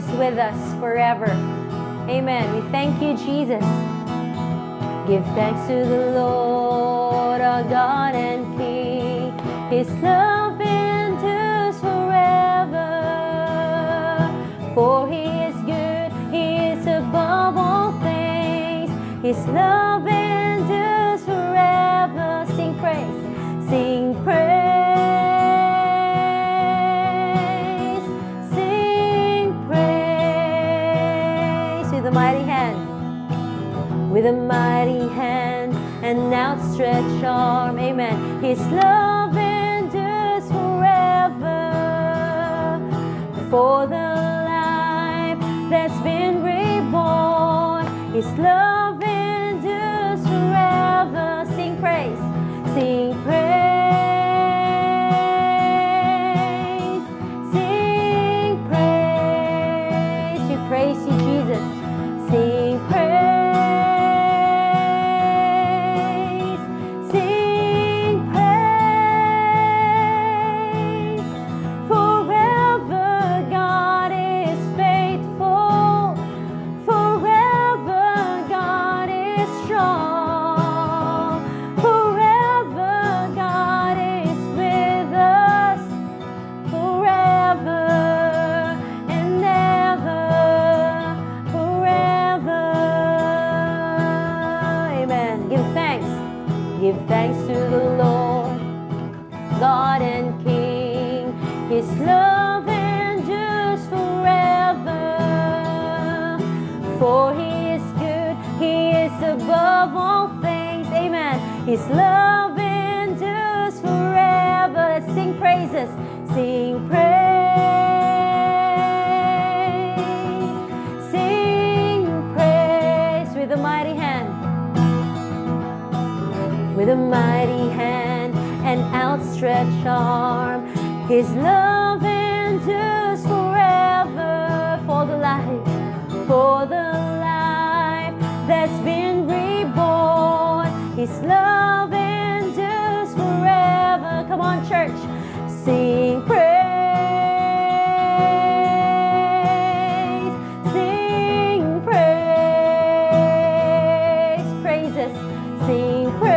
is with us forever. Amen. We thank you, Jesus. Give thanks to the Lord, our God and King. His love endures forever. For He is good, He is above all things. His love endures forever. Sing praise, sing praise, sing praise with a mighty hand, with a mighty hand and outstretched arm. Amen. His love endures forever. For the life that's been reborn, His love endures forever. Sing praise, sing praise, sing praise. We praise you, Jesus. Sing praise, sing praise. Forever God is faithful. Forever God is strong. Forever God is with us. Forever and ever. Forever. Amen. Give thanks. Give thanks to the Lord, God and King. His love endures forever. For He is good, He is above all things. Amen. His love endures forever. Let's sing praises. Sing praise. Sing praise with a mighty hand, with a mighty hand and outstretched arm. His love endures forever for the life that's been reborn. His love endures forever. Come on, church, sing praise, sing praise, praises, sing praise,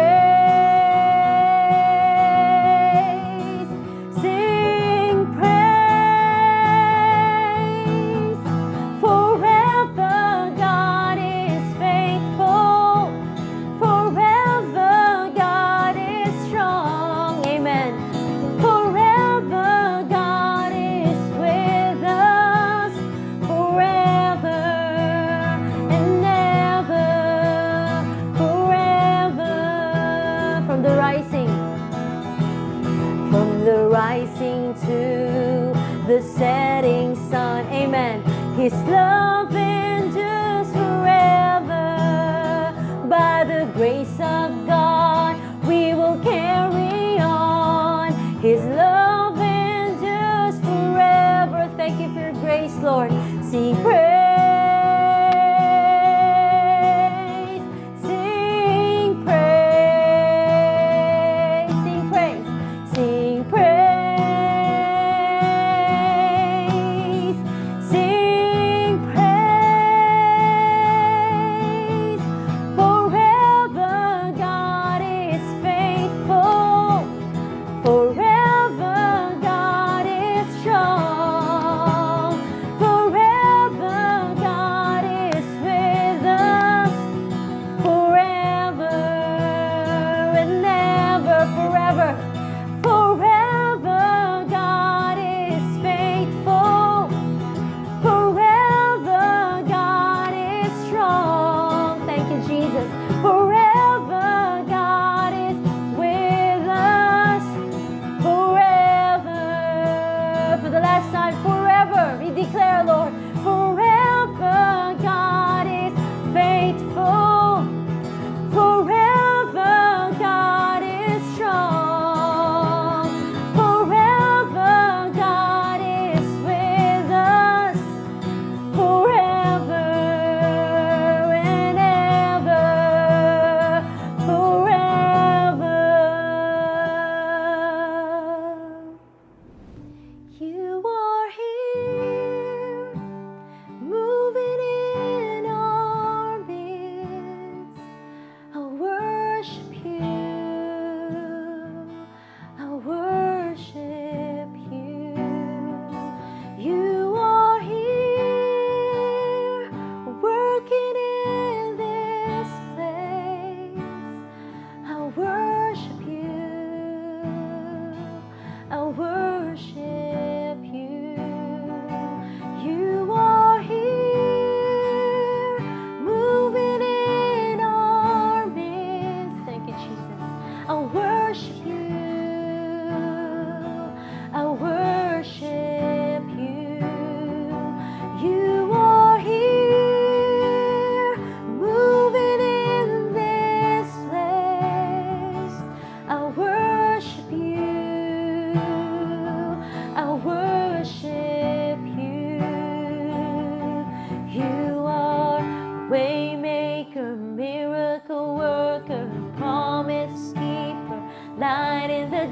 sing praise. Forever God is faithful. Forever God is strong. Amen. Forever God is with us. Forever and ever. Forever. From the rising to the setting sun. Amen. His love endures forever. By the grace of God, we will carry on. His love endures forever. Thank you for your grace, Lord. Sing praise, sing praise, sing praise, sing praise, sing praise. Forever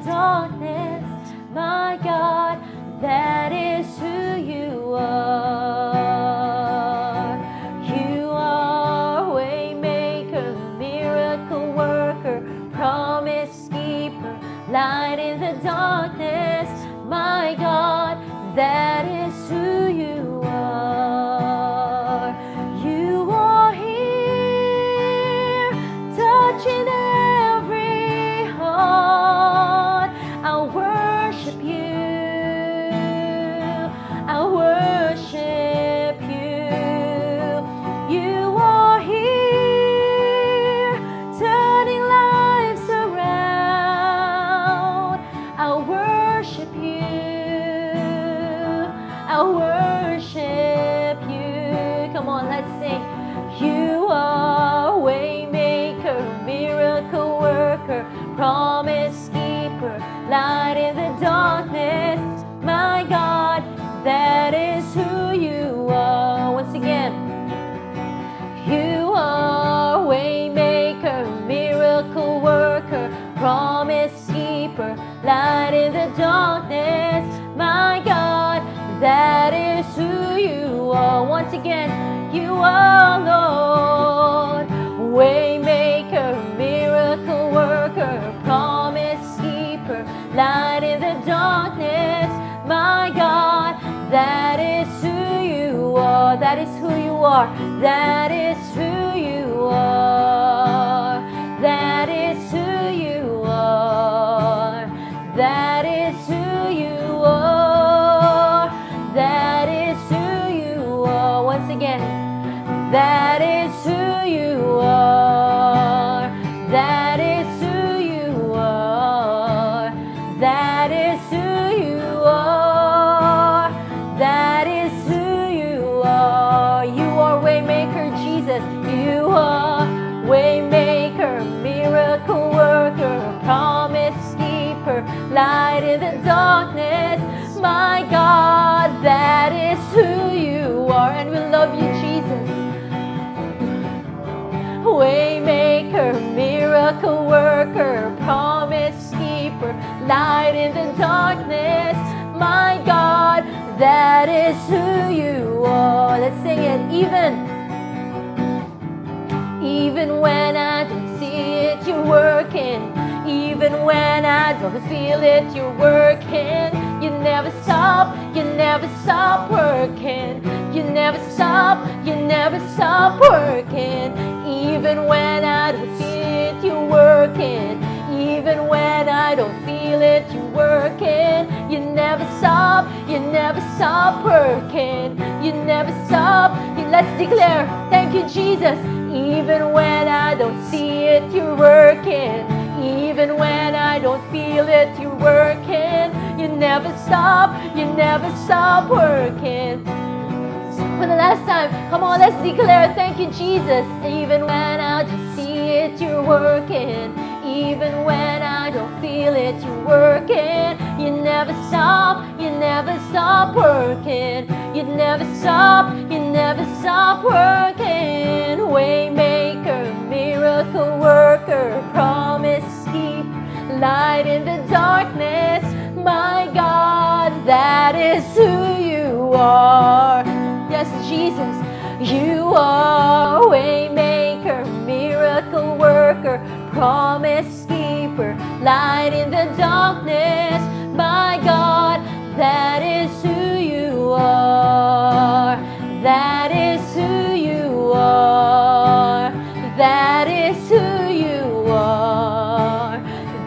darkness. My God, that is who you are. You are waymaker, miracle worker, promise keeper, light in the darkness. My God, that is who you are. You are here, touching every heart. I worship you. I worship you. You are here, turning lives around. I worship you. I worship you. Come on, let's sing. You are waymaker, miracle worker, promise keeper, light in the darkness. My God, that is who you are. Once again, you are waymaker, miracle worker, promise keeper, light in the darkness. My God, that is who you are. Once again, you are Lord, waymaker, miracle worker, promise keeper, light in the darkness. My God, that is who you are. That is who you are. That is who you are. That is who you are. That is who you are. That is who you are. Once again, that is who you are. That is who you are. That is who you are. That is who you are. You are waymaker, Jesus. You are waymaker, miracle worker, promise keeper, light in the darkness. My God, that is who you are. And we love you, Jesus. Waymaker, miracle worker, promise keeper, light in the darkness. My God, that is who you are. Let's sing it. Even when I don't see it, you're working. Even when I don't feel it, you're working. You never stop, you never stop working. You never stop working. Even when I don't see it, you're working. Even when I don't feel it, you're working. You never stop working. You never stop. Let's declare, thank you, Jesus. Even when I don't see it, you're working. Even when I don't feel it, you're working. You never stop working. For the last time, come on, let's declare, thank you, Jesus. Even when I don't see it, you're working. Even when I don't feel it, you're working. You never stop working. You never stop working. Waymaker, miracle worker, promise keeper, light in the darkness. My God, that is who you are. Yes, Jesus, you are waymaker, miracle worker, promise keeper, light in the darkness. My God, that is who you are. That is who you are. That is who you are.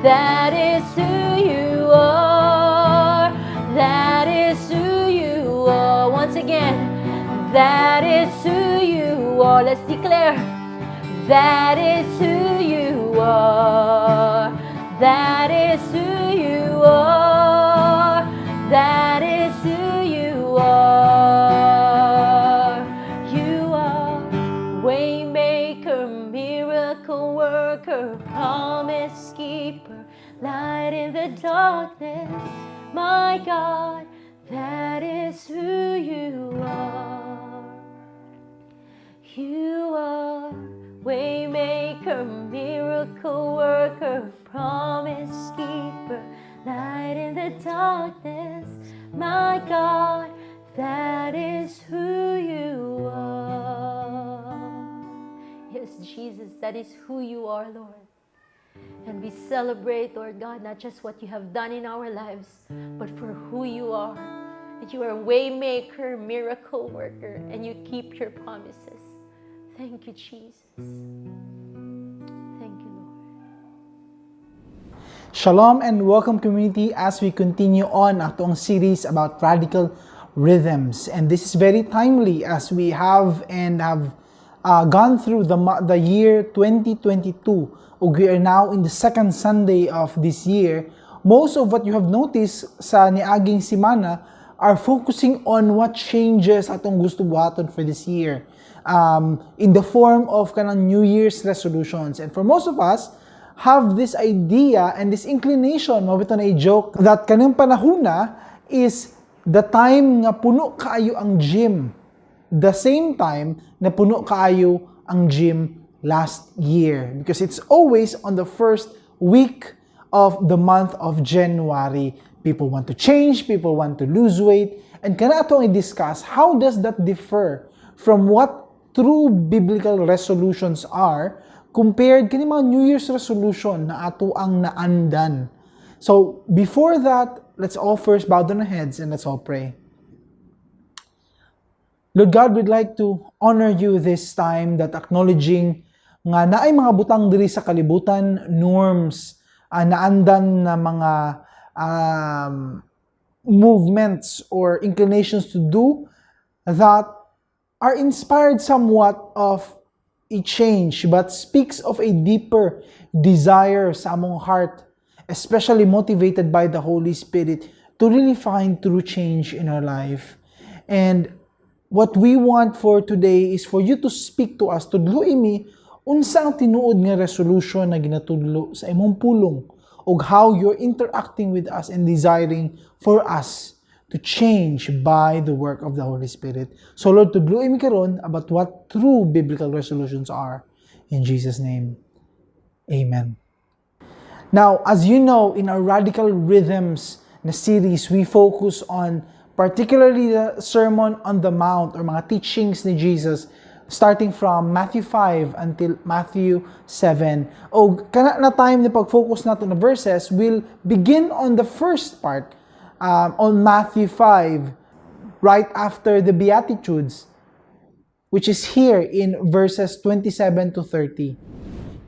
That is who you are. That is who you are. Once again, that is who you are. Let's declare. That is who you are. That is who you are. That is who you are. You are waymaker, miracle worker, promise keeper, light in the darkness. My God, that is who you are. You are waymaker, miracle worker, promise keeper, Light in the darkness, my God, that is who you are. Yes, Jesus, that is who you are, Lord. And we celebrate, Lord God, not just what you have done in our lives, but for who you are. That you are a waymaker, miracle worker, and you keep your promises. Thank you, Jesus. Thank you, Lord. Shalom and welcome, community, as we continue on atong series about radical rhythms. And this is very timely as we have and have gone through the year 2022. Ug we are now in the second Sunday of this year. Most of what you have noticed sa niaging simana are focusing on what changes atong gusto buhaton for this year in the form of kanang New Year's resolutions. And for most of us, have this idea and this inclination, mao na joke, that kaning panahuna is the time nga puno kaayo ang gym. The same time na puno kaayo ang gym last year. Because it's always on the first week of the month of January. People want to change, people want to lose weight, and kana ato ang i-discuss, how does that differ from what true biblical resolutions are compared kini mga New Year's resolution na ato ang naandan? So, before that, let's all first bow down our heads and let's all pray. Lord God, we'd like to honor you this time that acknowledging nga naay mga butang diri sa kalibutan, norms, naandan na mga movements or inclinations to do that are inspired somewhat of a change but speaks of a deeper desire sa among heart, especially motivated by the Holy Spirit, to really find true change in our life. And what we want for today is for you to speak to us, tudloi mi unsa ang tinuod nga resolution na ginatudlo sa imong pulong ug how you're interacting with us and desiring for us to change by the work of the Holy Spirit. So Lord, tudloi mi karon about what true biblical resolutions are. In Jesus' name, amen. Now, as you know, in our Radical Rhythms na series, we focus on particularly the Sermon on the Mount or mga teachings ni Jesus starting from Matthew 5 until Matthew 7. O kana na time ni pag-focus nato na verses will begin on the first part on Matthew 5 right after the Beatitudes, which is here in verses 27 to 30.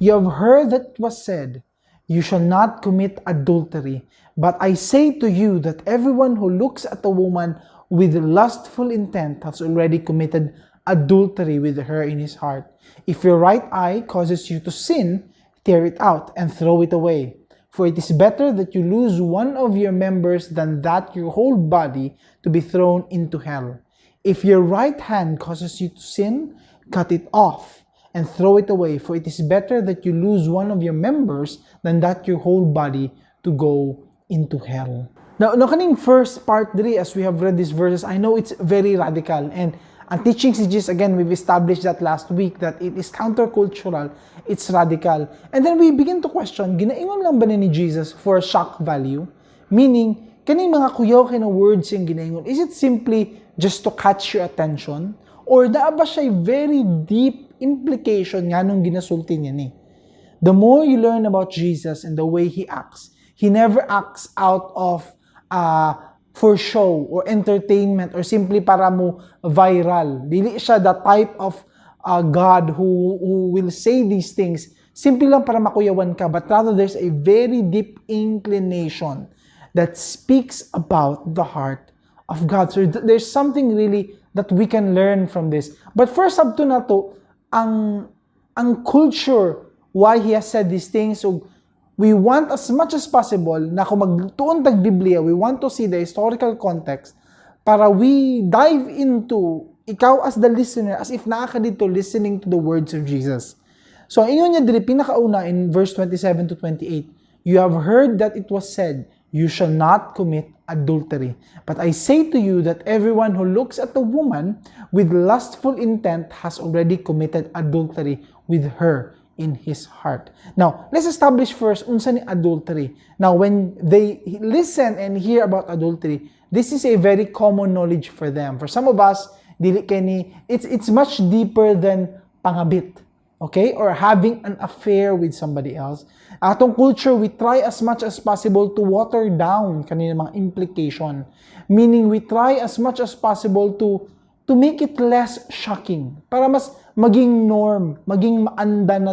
"You have heard that it was said, 'You shall not commit adultery.' But I say to you that everyone who looks at a woman with lustful intent has already committed adultery with her in his heart. If your right eye causes you to sin, tear it out and throw it away. For it is better that you lose one of your members than that your whole body to be thrown into hell. If your right hand causes you to sin, cut it off and throw it away. For it is better that you lose one of your members than that your whole body to go into hell." Now kaning first part diri, as we have read these verses, I know it's very radical and ang teachings ni Jesus, again, we've established that last week that it is countercultural, it's radical. And then we begin to question, ginaingon lang ba ni Jesus for shock value? Meaning, kaning mga kuyaw kay na words yung ginaingon, is it simply just to catch your attention? Or naa ba siya very deep implication nganong ginasulti niya ni? The more you learn about Jesus and the way he acts, he never acts out of for show or entertainment or simply para mo viral. Dili siya the type of God who will say these things simply lang para makuyawan ka, but rather there's a very deep inclination that speaks about the heart of God. So there's something really that we can learn from this. But first, up to nato ang culture why he has said these things. So we want as much as possible na kung magtuon tag Biblia, we want to see the historical context para we dive into ikaw as the listener as if naa ka didto listening to the words of Jesus. So ang ingon niya diri pinakauna in verse 27 to 28, "You have heard that it was said, 'You shall not commit adultery.' But I say to you that everyone who looks at a woman with lustful intent has already committed adultery with her in his heart. Now, let's establish first unsa ni adultery. Now, when they listen and hear about adultery, this is a very common knowledge for them. For some of us, dili kini it's much deeper than pangabit. Okay? Or having an affair with somebody else. Atong culture, we try as much as possible to water down kani mga implication. Meaning, we try as much as possible to make it less shocking. Para mas maging norm, maging maandan na,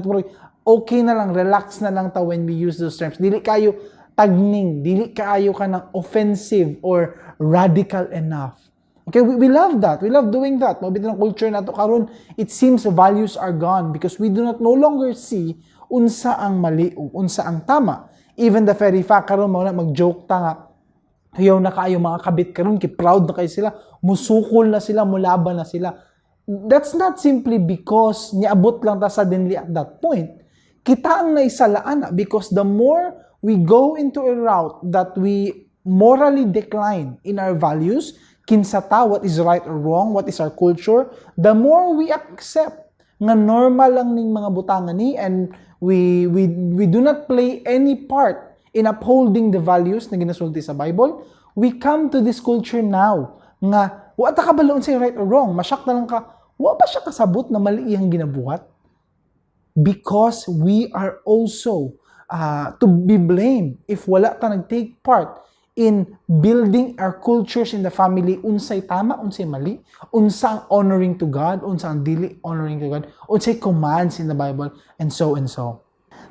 okay na lang, relax na lang ta when we use those terms. Dili kayo tagning, dili kaayo ka ng offensive or radical enough. Okay, we love that. We love doing that. Mao ng culture nato karon, it seems values are gone because we do not no longer see unsa ang mali o unsa ang tama. Even the very fact karon mao na mag-joke ta nga huyaw na kaayo mga kabit karon kay proud na kay sila, musukol na sila, mulaban na sila. That's not simply because niabot lang ta suddenly at that point. Kita ang naisalaan na because the more we go into a route that we morally decline in our values, kinsa ta, what is right or wrong, what is our culture, the more we accept nga normal lang ning mga butangan ni and we do not play any part in upholding the values na ginasulti sa Bible, we come to this culture now nga wa ta kabalo unsay right or wrong. Ma-shock na lang ka, wa ba siya kasabot na mali iyang ginabuhat? Because we are also to be blamed if wala ta nag-take part in building our cultures in the family, unsay tama, unsay mali, unsa ang honoring to God, unsa ang dili honoring to God, unsay commands in the Bible, and so and so.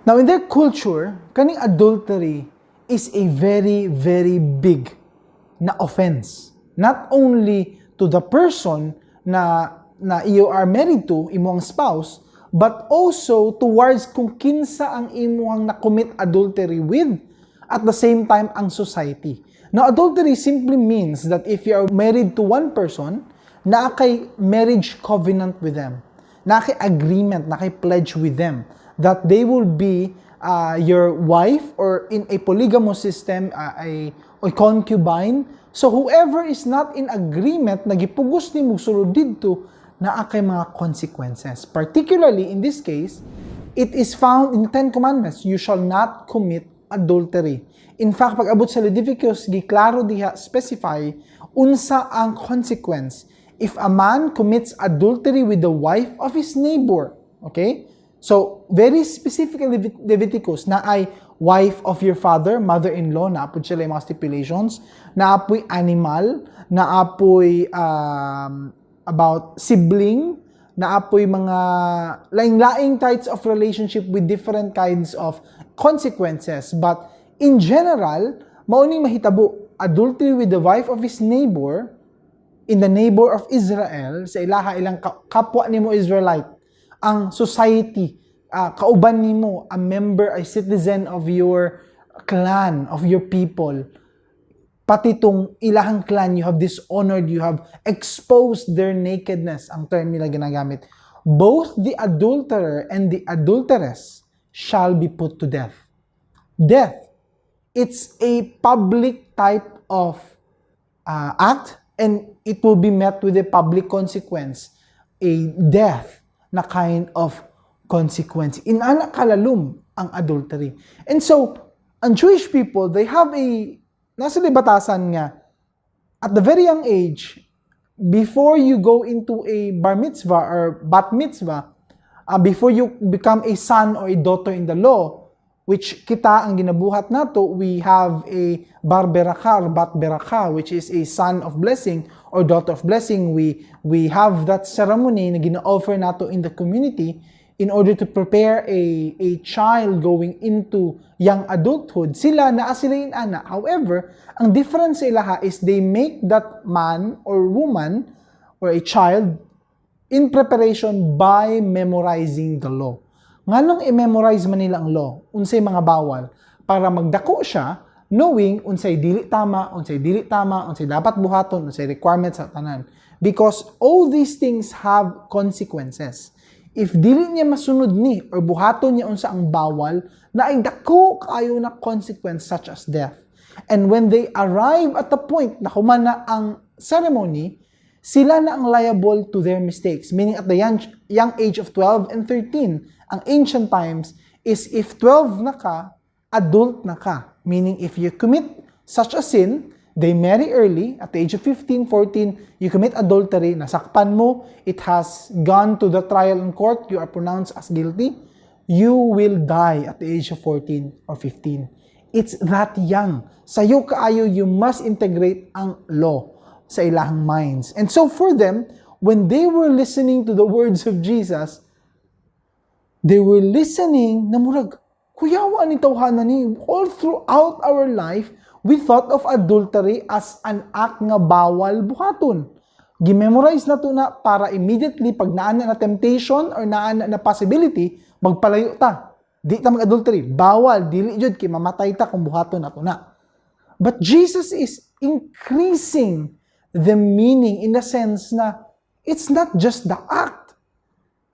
Now, in their culture, kaning adultery is a very, very big na offense. Not only to the person na you are married to, imong spouse, but also towards kung kinsa ang imong na-commit adultery with, at the same time ang society. Now, adultery simply means that if you are married to one person, naa kay marriage covenant with them. Naa kay agreement, naa kay pledge with them that they will be your wife or, in a polygamous system, a concubine. So whoever is not in agreement, nagipugos nimo sulod didto, naa kay mga consequences. Particularly in this case, it is found in Ten Commandments, you shall not commit adultery. In fact, pag abot sa Leviticus, giklaro diha, specify unsa ang consequence if a man commits adultery with the wife of his neighbor. Okay? So, very specifically Leviticus naay wife of your father, mother-in-law, naa pod sila yung mga stipulations, naa poy animal, naa poy about sibling, naa poy mga laing-laing types of relationship with different kinds of consequences. But in general, mao ning mahitabo, adultery with the wife of his neighbor, in the neighbor of Israel, sa ilaha ilang kapwa nimo Israelite, ang society, kauban nimo, a member, a citizen of your clan, of your people, pati tong ilahang clan, you have dishonored, you have exposed their nakedness, ang term nila ginagamit. Both the adulterer and the adulteress shall be put to death. Death. It's a public type of act and it will be met with a public consequence, a death na kind of consequence. Inana kalalom ang adultery. And so, ang Jewish people, they have a, naa sila'y batasan nga, at the very young age, before you go into a bar mitzvah or bat mitzvah, before you become a son or a daughter in the law, which kita ang ginabuhat nato, we have a bar beraka or bat beraka, which is a son of blessing or daughter of blessing. We have that ceremony na gina-offer nato in the community in order to prepare a child going into young adulthood. Sila, naa sila ana. However, ang difference sa ilaha is they make that man or woman or a child in preparation by memorizing the law. Nganong i-memorize man nila ang law, unsay mga bawal, para magdako siya knowing unsay dili tama, unsay dili tama, unsay dapat buhaton, unsay requirements sa tanan. Because all these things have consequences. If dili niya masunod ni or buhaton niya unsa ang bawal, naay dako kaayo na consequence such as death. And when they arrive at the point na humana ang ceremony, Sila na ang liable to their mistakes. Meaning at the young age of 12 and 13, ang ancient times is if 12 na ka, adult na ka. Meaning if you commit such a sin, they marry early, at the age of 15, 14, you commit adultery, nasakpan mo, it has gone to the trial in court, you are pronounced as guilty, you will die at the age of 14 or 15. It's that young. Sayo kaayo, you must integrate ang law sa ilahang minds. And so for them, when they were listening to the words of Jesus, they were listening na murag, "Kuyawa ni tawhana ni." All throughout our life, we thought of adultery as an act nga bawal buhaton. Gimemorize na to na para immediately pag naa na temptation or naa na possibility, magpalayo ta. Di ta mag-adultery. Bawal, dili jud kay mamatay ta kung buhaton nato na. But Jesus is increasing the meaning in the sense na it's not just the act.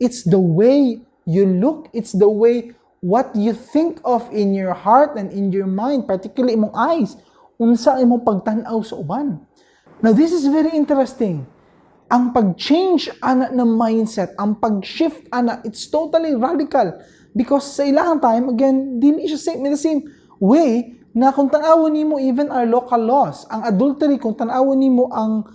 It's the way you look. It's the way what you think of in your heart and in your mind, particularly imong eyes. Unsa imong pagtan-aw sa uban. Now, this is very interesting. Ang pag-change ana ng mindset, ang pag-shift ana, it's totally radical. Because sa ilang time, again, dili siya same, in the same way na kung tan-awon nimo even our local laws, ang adultery, kung tan-awon nimo ang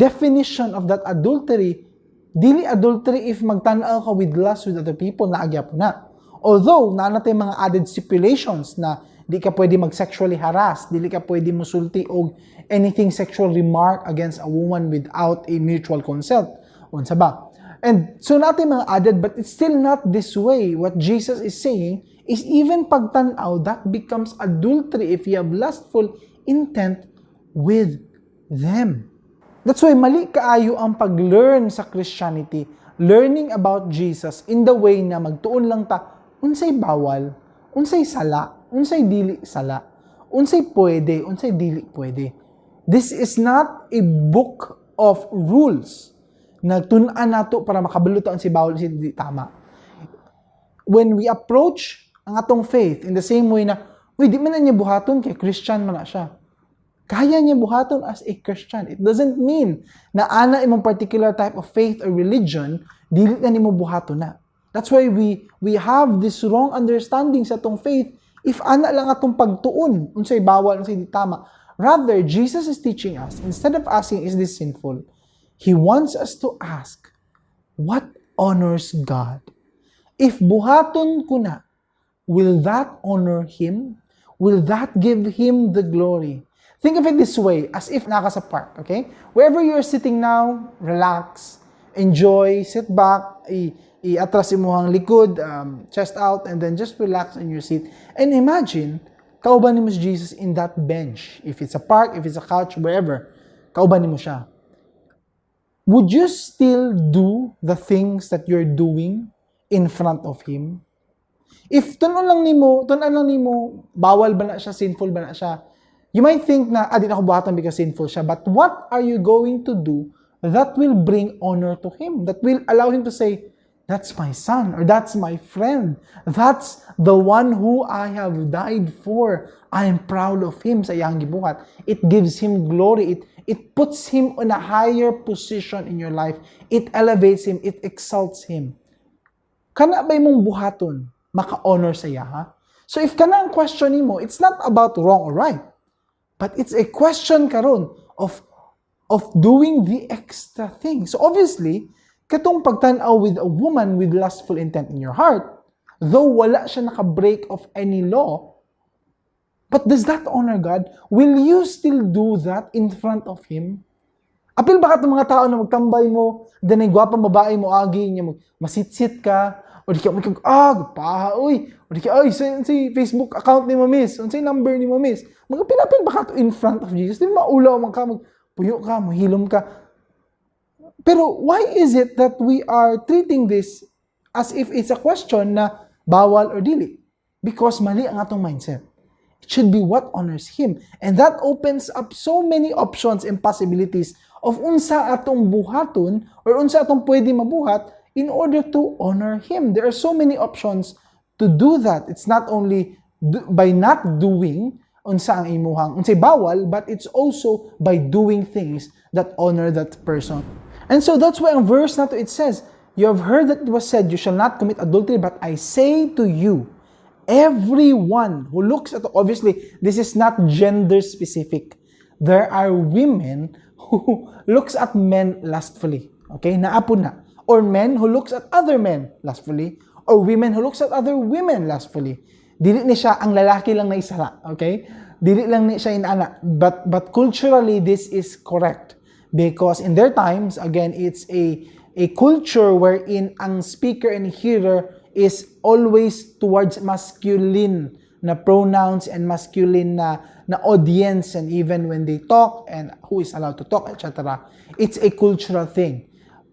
definition of that adultery, dili adultery if magtan-aw ka with lust with other people, naa gyapon na. Although, naa na tay mga added stipulations na di ka pwede mag-sexually harass, dili ka pwede musulti og anything sexual remark against a woman without a mutual consent. Unsa ba? And so naa tay mga added, but it's still not this way. What Jesus is saying is even pagtanaw, that becomes adultery if you have lustful intent with them. That's why mali kaayo ang pag-learn sa Christianity, learning about Jesus in the way na magtuon lang ta, unsay bawal, unsay sala, unsay dili sala, unsay pwede, unsay dili pwede. This is not a book of rules na tun-an nato para makabalo ta unsay bawal, unsay dili tama. When we approach ang atong faith in the same way na, "Uy, di man na niya buhaton kay Christian man na siya." Kaya niya buhaton as a Christian. It doesn't mean na ana imong particular type of faith or religion, dili na nimo buhaton na. That's why we have this wrong understanding sa atong faith if ana lang atong pagtuon, unsay bawal, unsay di tama. Rather, Jesus is teaching us, instead of asking, "Is this sinful?" He wants us to ask, "What honors God? If buhaton ko na, will that honor Him? Will that give Him the glory?" Think of it this way, as if naa ka sa park, okay? Wherever you're sitting now, relax, enjoy, sit back, i-atras imong likod, chest out, and then just relax in your seat. And imagine, kauban nimo si Jesus in that bench. If it's a park, if it's a couch, wherever, kauban nimo siya. Would you still do the things that you're doing in front of Him? If tun-an lang nimo, bawal ba na siya, sinful ba na siya, you might think na, "Ah, di na ako buhaton because sinful siya." But what are you going to do that will bring honor to Him? That will allow Him to say, "That's my son," or "That's my friend. That's the one who I have died for. I am proud of him" sa iyang gibuhat. It gives Him glory. It puts Him on a higher position in your life. It elevates Him. It exalts Him. Kana ba imong buhaton maka-honor sa iya, ha? So if kana ang question nimo, it's not about wrong or right. But it's a question karon of doing the extra thing. So obviously, katong pagtan-aw with a woman with lustful intent in your heart, though wala siya naka-break of any law, but does that honor God? Will you still do that in front of Him? Apil ba katong mga tao na magtambay mo, then ay gwapang babae mo agi niya, masitsit ka, o di ka mag ah, paha, uy, o di ka, ay, sa Facebook account ni mo, miss, unsay number ni mo, miss? Mga pinapil ba ka to in front of Jesus? Di ba maulaw man ka, magpuyo ka, mahilom ka? Pero why is it that we are treating this as if it's a question na bawal or dili? Because mali ang atong mindset. It should be what honors Him. And that opens up so many options and possibilities of unsa atong buhaton or unsa atong pwede mabuhat in order to honor Him. There are so many options to do that. It's not only by not doing, unsa ang imuhang unsay bawal, but it's also by doing things that honor that person. And so that's why ang verse nato, it says, "You have heard that it was said, 'You shall not commit adultery,' but I say to you, everyone who looks at." Obviously, this is not gender specific. There are women who looks at men lustfully. Okay? Naa pud na. Or men who looks at other men lustfully. Or women who looks at other women lustfully. Dili ni siya ang lalaki lang na isala. Okay? Dili lang ni siya inana. But culturally, this is correct. Because in their times, again, it's a culture wherein ang speaker and hearer is always towards masculine na pronouns and masculine na audience, and even when they talk and who is allowed to talk, etc. It's a cultural thing.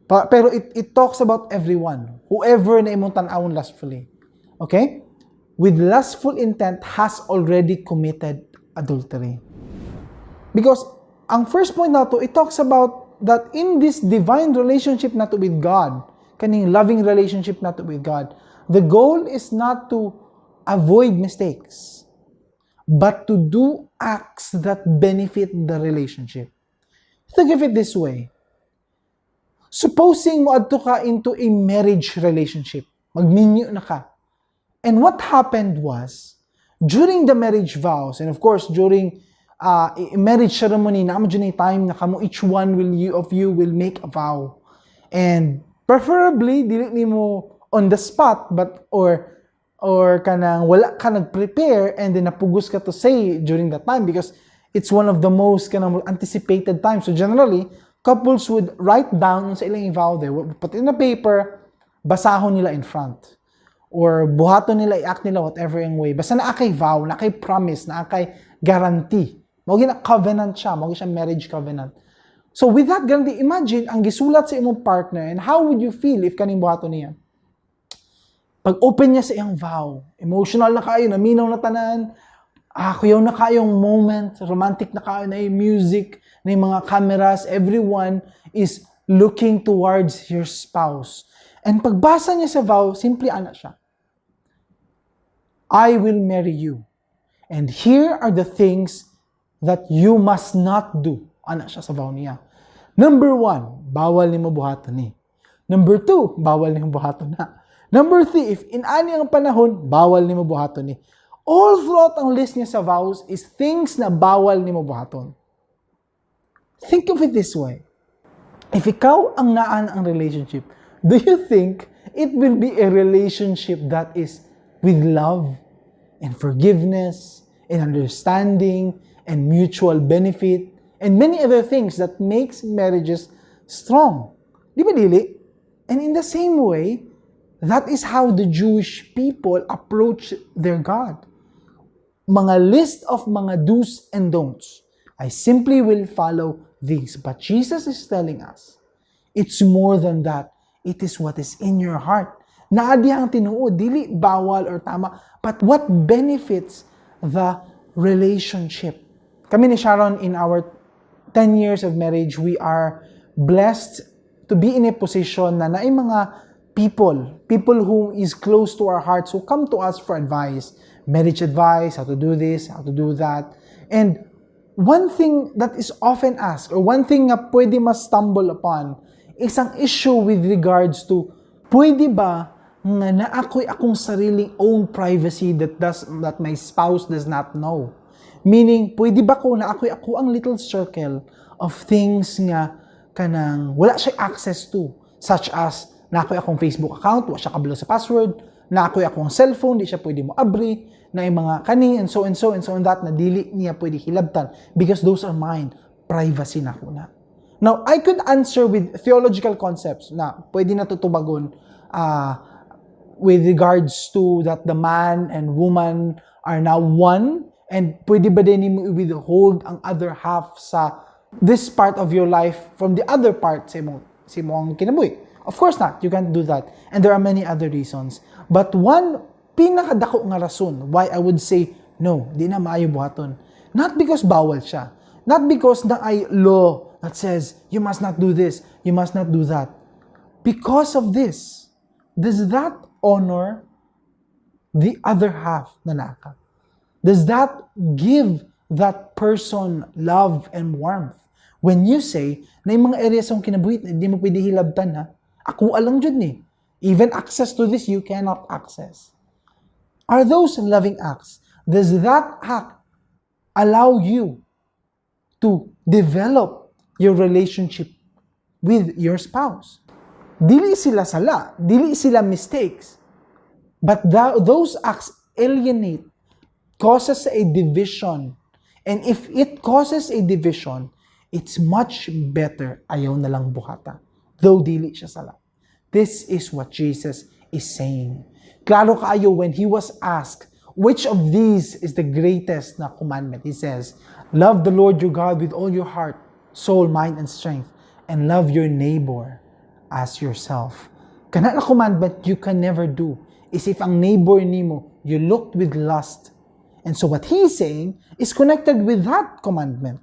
Pero it talks about everyone, whoever na imong tan-awon lustfully. Okay? With lustful intent has already committed adultery. Because ang first point nato, it talks about that in this divine relationship nato with God, kaning loving relationship nato with God, the goal is not to avoid mistakes, but to do acts that benefit the relationship. Think of it this way. Supposing moadto ka into a marriage relationship, magminyo na ka. And what happened was, during the marriage vows, and of course, during a marriage ceremony, naa man jud time na kamo, each one will you of you will make a vow. And preferably, dili nimo on the spot, but or kanang wala ka nag-prepare and then napugos ka to say during that time because it's one of the most kanang anticipated times. So generally, couples would write down sa ilang vow, they would put in a paper, basahon nila in front. Or buhaton nila, i-act nila, whatever yung way. Basta naa kay vow, naa kay promise, naa kay guarantee. Mao na covenant siya, mao siya marriage covenant. So with that guarantee, imagine ang gisulat sa imong partner, and how would you feel if kaning buhaton niya? Pag open niya sa iyang vow, emotional na kayo, naminaw na tanan, kuyaw na kayong moment, romantic na kayo na yung music, na yung mga cameras, everyone is looking towards your spouse. And pagbasa niya sa vow, simply ana siya: "I will marry you. And here are the things that you must not do." Ana siya sa vow niya. "Number one, bawal nimo buhaton ni. Number two, bawal nimo buhaton na. Number three, if inani ang panahon, bawal nimo buhaton ni." All throughout ang list niya sa vows is things na bawal nimo buhaton. Think of it this way. If ikaw ang naan ang relationship, do you think it will be a relationship that is with love and forgiveness and understanding and mutual benefit and many other things that makes marriages strong? Di ba dili? And in the same way, that is how the Jewish people approach their God. Mga list of mga do's and don'ts. I simply will follow these. But Jesus is telling us, it's more than that. It is what is in your heart. Naa diha ang tinuod, dili bawal or tama, but what benefits the relationship. Kami ni Sharon, in our 10 years of marriage, we are blessed to be in a position na naay mga people, people who is close to our hearts, who come to us for advice, marriage advice, how to do this, how to do that. And one thing that is often asked, or one thing nga pwede ma-stumble upon, is ang issue with regards to, pwede ba nga naa ko'y akong sariling own privacy that my spouse does not know? Meaning, pwede ba ko naa ko'y ako ang little circle of things nga kanang wala siya access to, such as naa ko'y akong Facebook account, wa siya kabalo sa password, naa ko'y akong cellphone, di siya pwede mo abri, na yung mga kani, and so and so and so and that, na dili niya pwede hilabtan because those are mine, privacy na ko na. Now, I could answer with theological concepts na pwede na tutubagon with regards to that the man and woman are now one, and pwede ba din mo i-withhold ang other half sa this part of your life from the other part sa imong kinabuhi? Of course not. You can't do that. And there are many other reasons. But one pinakadako nga rason why I would say no, di na maayo buhaton. Not because bawal siya. Not because naay law that says you must not do this, you must not do that. Because of this, does that honor the other half na naa ka? Does that give that person love and warmth? When you say na yung mga areas sa kinabuhi, hindi mo pwede hilabtan ha. Ako lang jud ni. Even access to this, you cannot access. Are those loving acts? Does that act allow you to develop your relationship with your spouse? Dili sila sala, dili sila mistakes. But those acts alienate, causes a division. And if it causes a division, it's much better ayaw na lang buhata. Though dili siya sala. This is what Jesus is saying. Klaro kaayo when he was asked, which of these is the greatest na commandment? He says, "Love the Lord your God with all your heart, soul, mind, and strength, and love your neighbor as yourself." Kana na commandment you can never do is if ang neighbor nimo you looked with lust. And so what he's saying is connected with that commandment.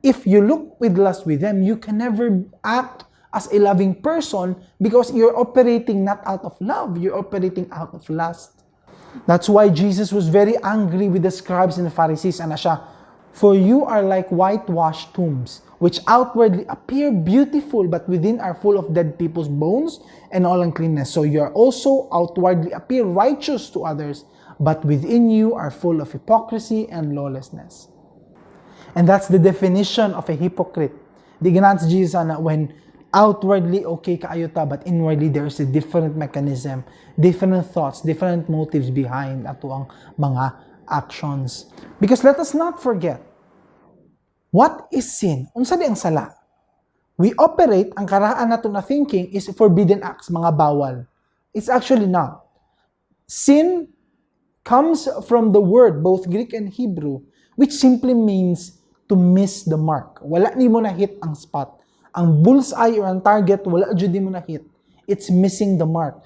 If you look with lust with them, you can never act as a loving person because you're operating not out of love, you're operating out of lust. That's why Jesus was very angry with the scribes and the Pharisees. Ana siya, "For you are like whitewashed tombs, which outwardly appear beautiful, but within are full of dead people's bones and all uncleanness. So you are also outwardly appear righteous to others, but within you are full of hypocrisy and lawlessness." And that's the definition of a hypocrite. Di ganahan si Jesus ana when outwardly okay kaayo ta, but inwardly there is a different mechanism, different thoughts, different motives behind ato ang mga actions. Because let us not forget, what is sin? Unsa di ang sala? We operate, ang karaan nato na thinking is forbidden acts, mga bawal. It's actually not. Sin comes from the word, both Greek and Hebrew, which simply means to miss the mark. Wala nimo na hit ang spot. Ang bullseye or ang target, wala jud mo na hit. It's missing the mark.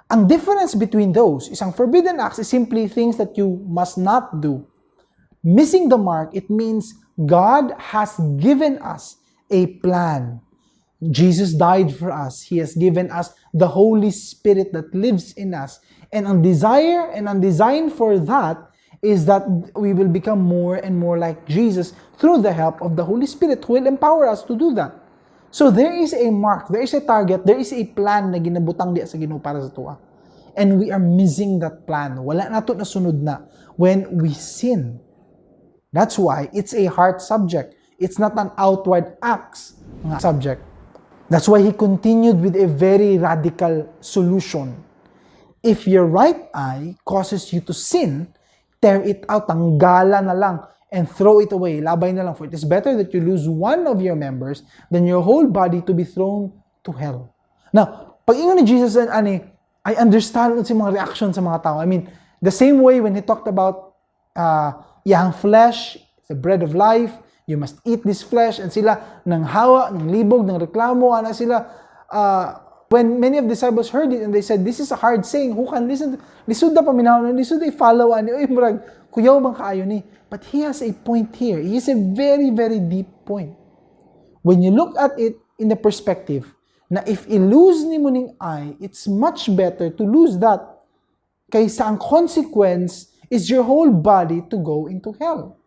Ang difference between those is ang forbidden acts is simply things that you must not do. Missing the mark, it means God has given us a plan. Jesus died for us. He has given us the Holy Spirit that lives in us. And ang desire and ang design for that is that we will become more and more like Jesus through the help of the Holy Spirit, who will empower us to do that. So there is a mark, there is a target, there is a plan na ginabutang diya sa Ginoo para sa atoa. And we are missing that plan. Wala nato nasunod na when we sin. That's why it's a heart subject. It's not an outward acts nga subject. That's why he continued with a very radical solution. "If your right eye causes you to sin, tear it out, tanggala na lang, and throw it away. Labay na lang. For it is better that you lose one of your members than your whole body to be thrown to hell." Now, pag ingon ni Jesus and ani, I understand unsa mga reaction sa mga tao. I mean, the same way when he talked about iyang flesh, the bread of life, you must eat this flesh, and sila nang hawa, nang libog, nang reklamo, ana sila, when many of the disciples heard it and they said, "This is a hard saying, who can listen to?" Lisod na paminaw, lisod na i-follow, ani, uy, murag, kuyaw bang kaayo ni? But he has a point here. He has a very, very deep point. When you look at it in the perspective na if i-lose nimo ning eye, it's much better to lose that kaysa ang consequence is your whole body to go into hell.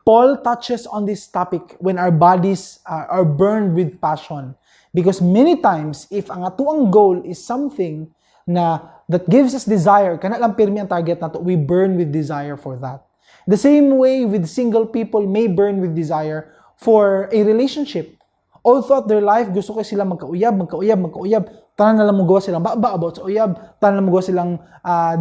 Paul touches on this topic when our bodies are burned with passion. Because many times, if ang atoang goal is something na that gives us desire, kana lang pirmi ang target nato, we burn with desire for that. The same way with single people may burn with desire for a relationship. All throughout their life, gusto ko sila magkauyab, magkauyab, magkauyab. Tanan na lang mogawa silang baba about sa uyab. Tanan na lang mogawa silang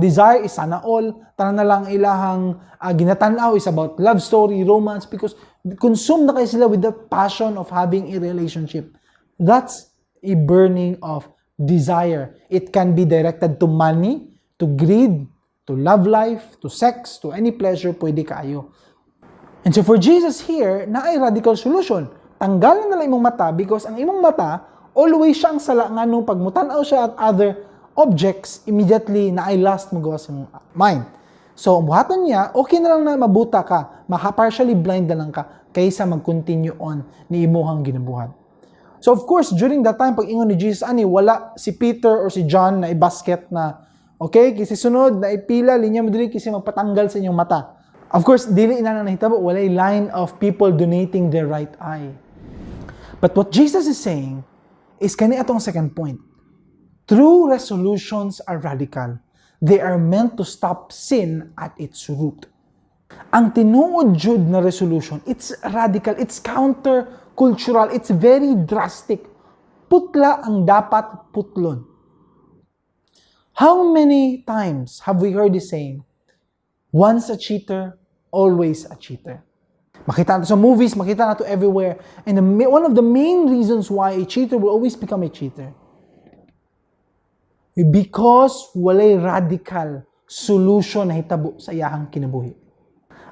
desire is sana all. Tanan na lang ilahang ginatanaw is about love story, romance, because consumed na kaayo sila with that passion of having a relationship. That's a burning of desire. It can be directed to money, to greed, to love life, to sex, to any pleasure, pwede kaayo. And so for Jesus here, naay radical solution. Tanggalan na lang imong mata because ang imong mata, always siyang sala nga nung pag mutanaw siya at other objects, immediately naay lust mogawas sa imong mind. So, ang buhaton niya, okay na lang na mabuta ka, maka-partially blind na lang ka, kaysa mag-continue on ni imuhang ginabuhat. So of course, during that time, pag ingon ni Jesus, ani, wala si Peter or si John na i-basket na Okay, kasi sunod na ipila linya mo diri kasi magpatanggal sa inyong mata. Of course, dili na na nahitabo, walay line of people donating their right eye. But what Jesus is saying is kani atong second point. True resolutions are radical. They are meant to stop sin at its root. Ang tinuod jud na resolution, it's radical, it's counter-cultural, it's very drastic. Putla ang dapat putlon. How many times have we heard the saying, "Once a cheater, always a cheater"? Makita nato sa movies, makita nato everywhere. And one of the main reasons why a cheater will always become a cheater, because walay radical solution na hitabo sa iyahang kinabuhi.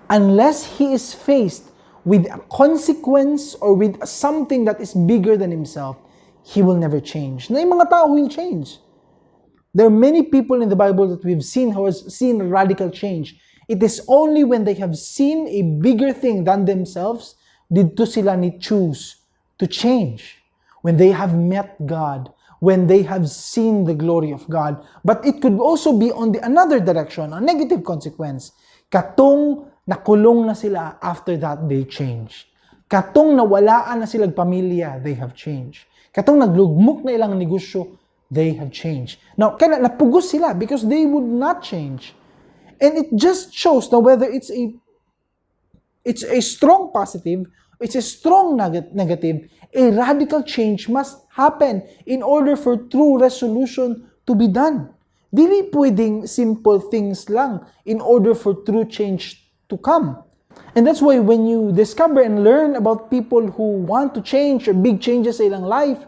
Unless he is faced with a consequence or with something that is bigger than himself, he will never change. Naay mga tao will change. There are many people in the Bible that we've seen who has seen radical change. It is only when they have seen a bigger thing than themselves, didto sila ni choose to change. When they have met God, when they have seen the glory of God. But it could also be on the another direction, a negative consequence. Katong nakulong na sila, after that they change. Katong nawalaan na sila pamilya, they have changed. Katong naglugmok na ilang negosyo, they have changed. Now, kaya napugos sila because they would not change. And it just shows na whether it's a strong positive, it's a strong negative, a radical change must happen in order for true resolution to be done. Dili pwedeng simple things lang in order for true change to come. And that's why when you discover and learn about people who want to change or big changes sa ilang life,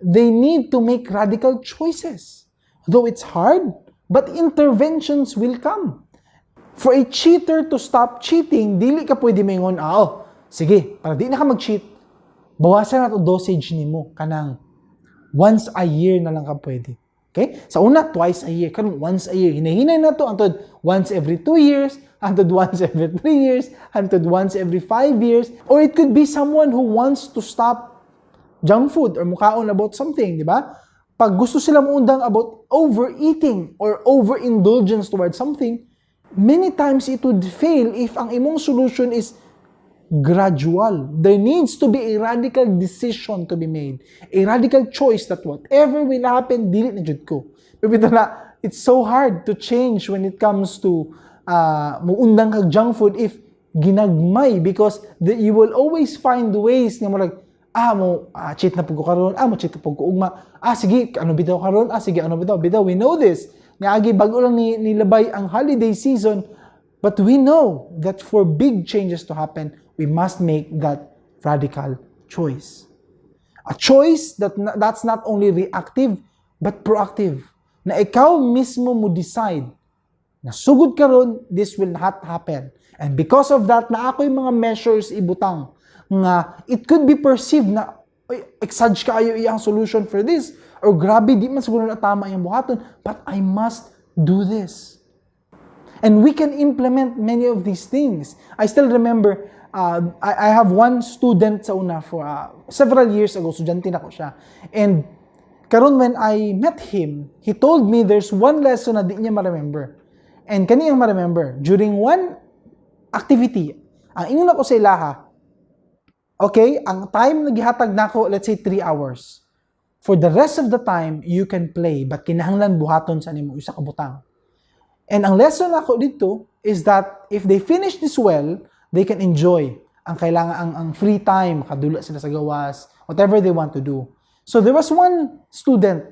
they need to make radical choices. Though it's hard, but interventions will come. For a cheater to stop cheating, dili ka pwede maingon, "Ah, oh, sige, para di na ka mag-cheat, bawasan na to dosage nimo kanang once a year na lang ka pwede." Okay? Sa una, twice a year. Karon once a year. Hinahinay na to hantod once every 2 years, hantod once every 3 years, hantod once every 5 years. Or it could be someone who wants to stop junk food or mukaon about something, di ba? Pag gusto sila muundang about overeating or overindulgence towards something, many times it would fail if ang imong solution is gradual. There needs to be a radical decision to be made. A radical choice that whatever will happen, dili na jud ko. Pero na, it's so hard to change when it comes to muundang kag junk food if ginagmay because you will always find ways nga mo like, ah, mo cheat na pud ko karon, ah, mo cheat na pud ko ugma, ah, sige, ano bitaw karon, ah, sige, ano bitaw, bitaw, we know this. Niagi bag-o lang ni nilabay ang holiday season, but we know that for big changes to happen, we must make that radical choice. A choice that's not only reactive, but proactive. Na ikaw mismo mo decide na sugod karon, this will not happen. And because of that, naa koy mga measures ibutang nga it could be perceived na, "Oy, exage kaayo iyang solution for this," or "Grabe, di man siguro na tama iyang buhaton, but I must do this." And we can implement many of these things. I still remember, I have one student sa una for several years ago, estudyante nako siya. And karon when I met him, he told me there's one lesson na di niya ma-remember. And kani ang ma-remember, during one activity, ang ingon ako sa ilaha, "Okay, ang time na gihatag nako, let's say 3 hours. For the rest of the time, you can play, but kinahanglan buhaton sa nimo usa ka butang." And ang lesson nako dito is that if they finish this well, they can enjoy ang kailangan ang free time, makadula sila sa gawas, whatever they want to do. So there was one student